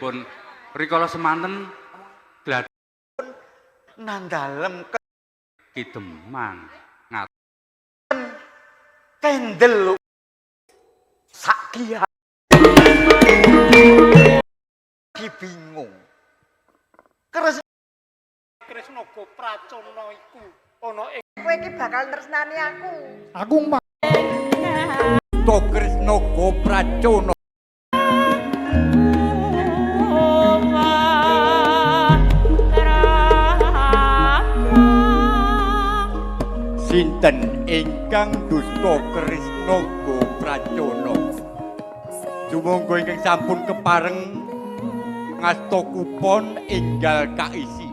Anggenipun rikala semanten glad nandalem Ki Demang ngat kendel sak kiai bingung. Keres Kresna Gopracana iku ana ing Kowe iki bakal tresnani aku. Aku ma To Kresna Gopracana. Sinten ingkang dusta Kresna Gopracana? Sumangga ingkang sampun kepareng ngasta kupon enggal kaisi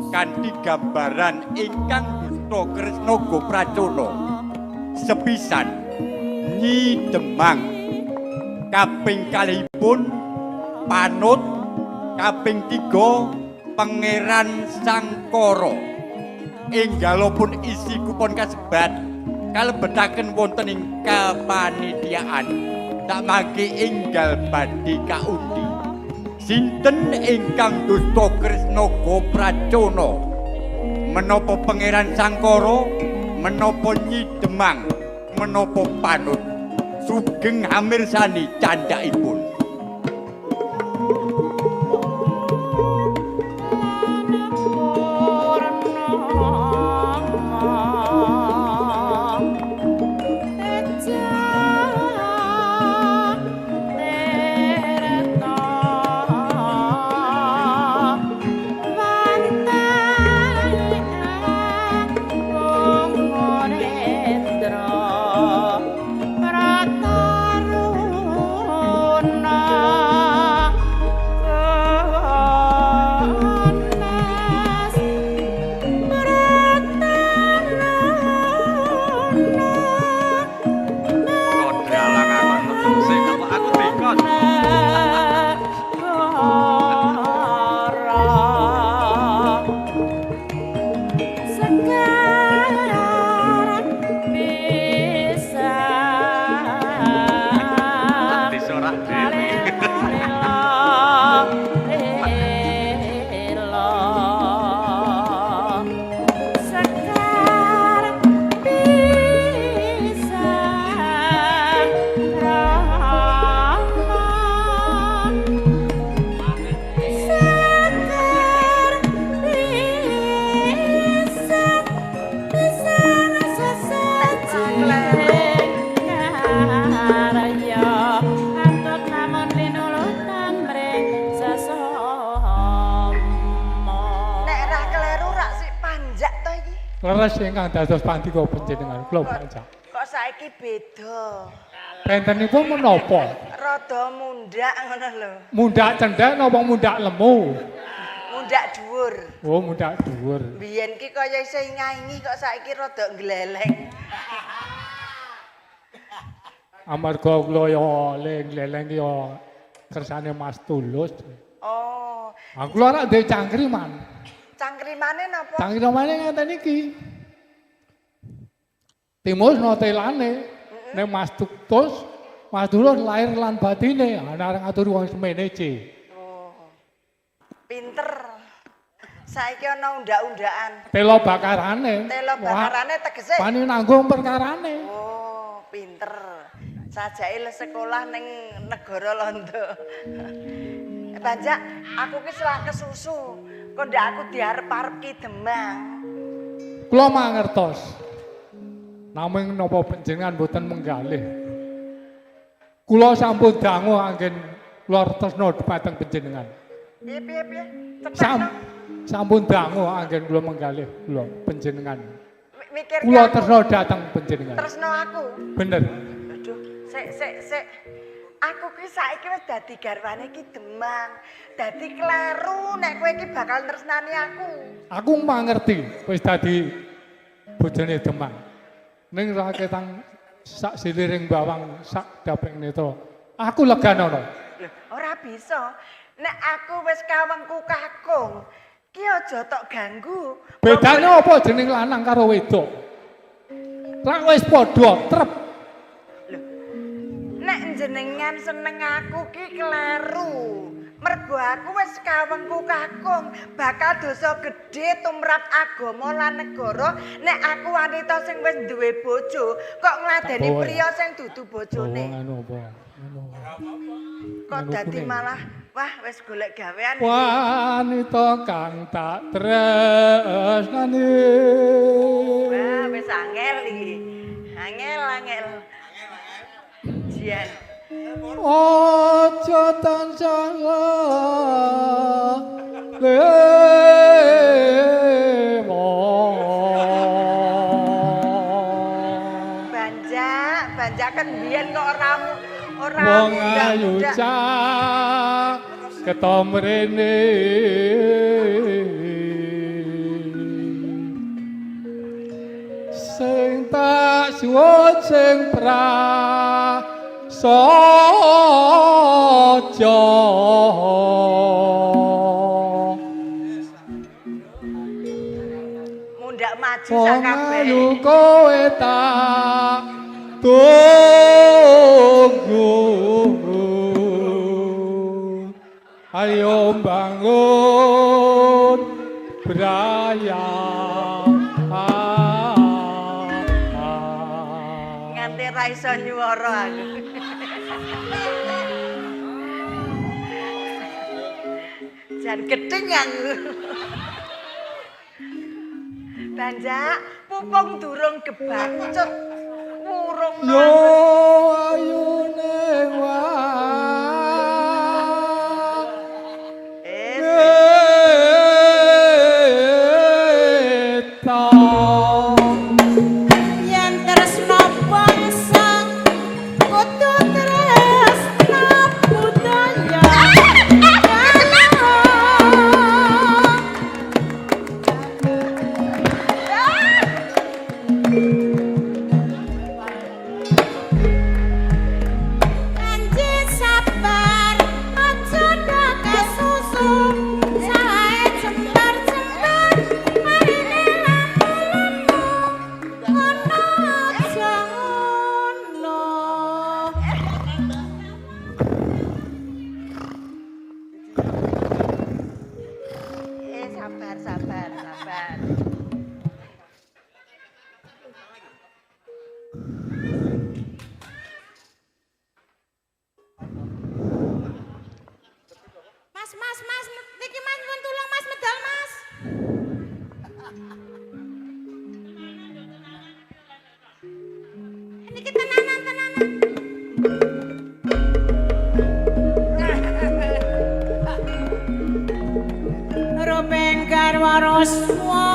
kanthi gambaran ingkang dusta Kresna Gopracana. Sepisan Nyi Demang, kaping kalihipun Panut, kaping tiga Pangeran Sangkara. Enggalipun isi kupon kasebat kalebetaken wonten ing kapanitiaan. Tak mangke enggal badhe kaundi. Sinten ingkang dusta Kresna Gopracana? Menapa Pangeran Sangkara, menapa Nyi Demang, menapa Panut? Sugeng hamirsani candhakipun. Kok dalang akon metu sik apa aku dikon. Disorak dhewe. Nek ra kleru rak sik panjak to iki. Leres ingkang dados pandika panjenengan kula panjak. Kok saiki beda. Bentenipun menapa? Rada mundak ngono lho. Mundak cendhek napa mundak lemu? Mundak dhuwur. Oh, mundak dhuwur. Biyen ki kaya isih ngaingi kok saiki rada gleleng. Amarga kula ya leng-leleng ya kersane Mas Tulus. Oh, Aku kula ora duwe cangkriman. Cangkrimane napa? Cangkrimane ngeten iki. Timus no telane. Nek Mas Tulus, Mas Tulus lahir lan batine, ana arep ngatur wong semene C. Oh. Pinter. Saiki ana undak-undakan. Telo bakarane. Telo bakarane tegese. Wani nanggung perkarane. Oh, pinter. Sajake le sekolah ning negara Londo. Banjak, aku ki selak kesusu. Kok ndak aku diarep-arep Ki Demang. Kula mangertos. Namung napa panjenengan boten menggalih. Kula sampun dangu anggen kula tresna dhumateng panjenengan. Piye piye piye? Sam, sampun dangu anggen kula menggalih kula panjenengan. Mikir Kula tresna dhateng panjenengan. Tresna aku. Bener. Aduh, sik sik sik. Aku ki saiki wis dadi garwane Ki Demang. Dadi kleru nek kowe iki bakal tresnani aku. Aku mangerti wis dadi bojone Demang. Ning raketang sak siliring bawang sak daping netra. Aku leganono. Lho, ora bisa. Nek aku wis kawengku kakung, ki aja tok ganggu. Bedane apa jeneng lanang karo wedok? Rak wis padha trep. Nek jenengan seneng aku ki kleru. Mergo Aku wis kawengku kakung, bakal dosa gedhe tumrap agama lan negara nek aku wanita sing wis duwe bojo kok ngladeni Tak bawa ya? priya sing dudu bojone. Bawa anu apa? Anu. Kok Anu dadi kuning. malah wah wis golek gawean iki. Wanita kang tak tresnani. Wah, wis angel iki. Angel angel. Jian. Aja tansah lewa. Banjak, banjak kan biyen kok ora ora Wong ayu mundak-mundak. cah ketom rene. Sing tak suwun sing prasaja. Mundak maju sak Wong kabeh. ayu kowe tak tunggu. Ayo bangun braya. Nganti ra iso nyuwara aku. Jan gedeng aku. Banjak, pupung durung gebacut. Wurung Yo mlaku. ayune wae. Eh, Eta. Yen tresna bangsa kudu tresna budaya. Kanji sabar aja kesusu sae jembar-jembar marine lemu-lemu ngono aja ngono. Eh, sabar, sabar, sabar. Mas, mas, mas, niki mas nyuwun tulung mas medal mas. Niki tenanan tenanan. Rupeng garwa roswa.